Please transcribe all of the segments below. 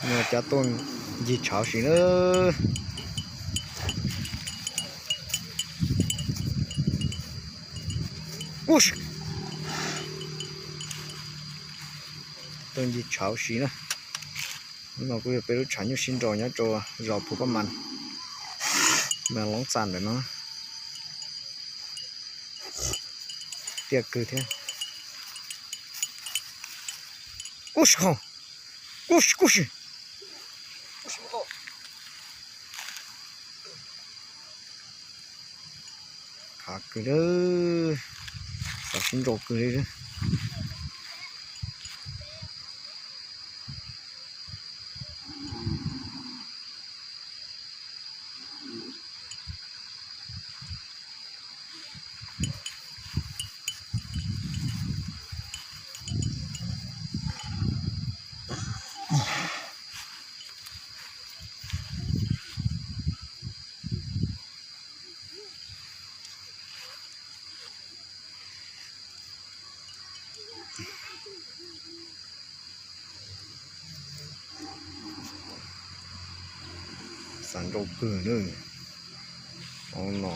Nyob cab tuaj ncig tshauv si na. Tuaj ncig tshauv si na. Hnub no kuj yog peb lub tshav nyuj sib nraus nyob rau zos Phu Paj Mas, mas Loob Txas ntawm no. Tiaj kawg thiab. Kub si qhoom, kub si, kub si. Khav kawg, xav sib nraus kawg li. Xav nraus kawg na. No,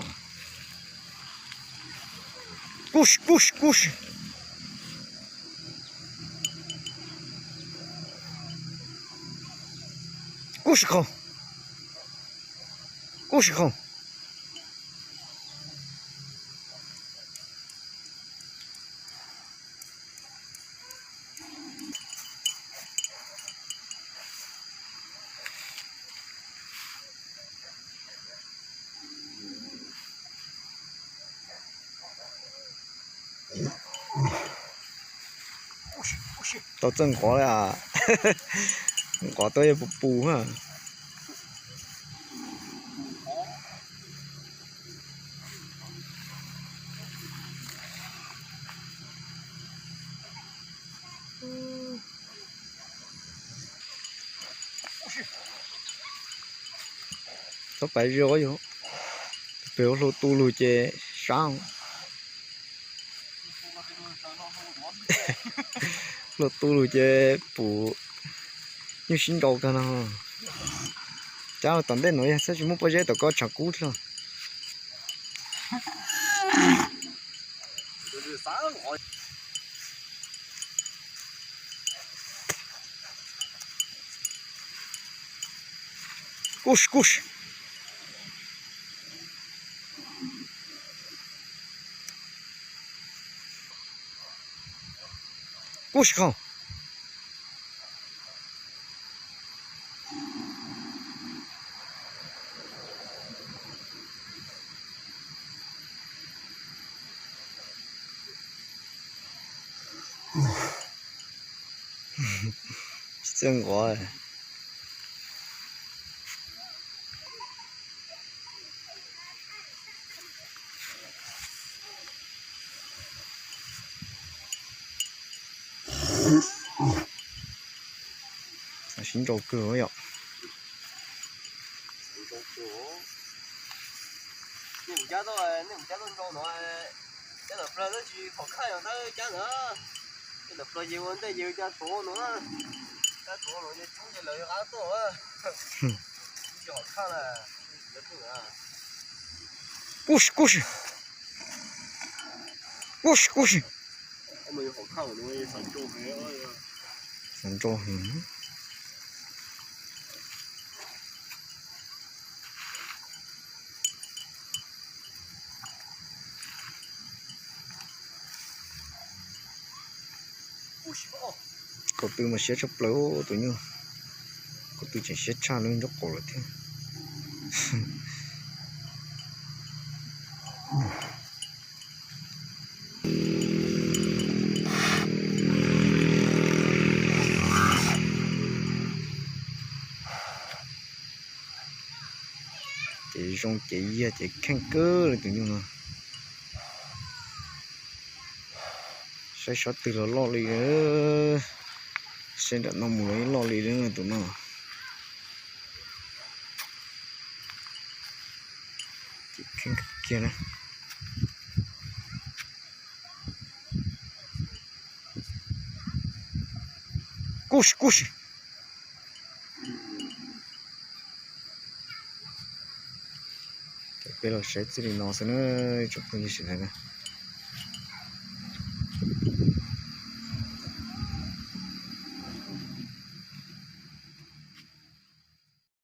kub si, kub si, kub si. Kub si qhoom, kub si qhoom. Tau txawj nqov li as. Nqov tau yog pus pus na. Txhob pais zog yog pem ua hluas tu lug ces sab. Hluas tu lug ces pum nyuj sib nraus kawg no. Cab tom ntej no yog xwb tsis muaj pob zeb tom koj tshav kub dlho. Kub si, kub si. Kub si qhoom. Tsis txawj nqov. Xav sib nraus kawg yom. Nej mus cab tuaj, nej mus cab tuaj nrau no, cab ntawm plawg twb tsis hom khaj yog tab cab ntawd. Cab ntawm plawg ces ua ntej ces cab tuav no, cab tuav no ces coob ces lawv yuav qab tuaj. Tsis hom khaj na. Kub si, kub si. Kub si, kub si. Xav nrau heev. Kaum tw mas siab tshaj plaws tus nyuj. Kaum tw tseem siab tshaj lub nraub qaum lawm thiab. Ces zoo ces yag ces kheej kawg li tus nyuj no. Saib sab twg los loj li, saib nram no mus los yeej loj li tus no. Ces kheej kiag na. Kub si, kub si. Peb los saib txij li no xwb na, tsoom phooj ywg sawv daws na.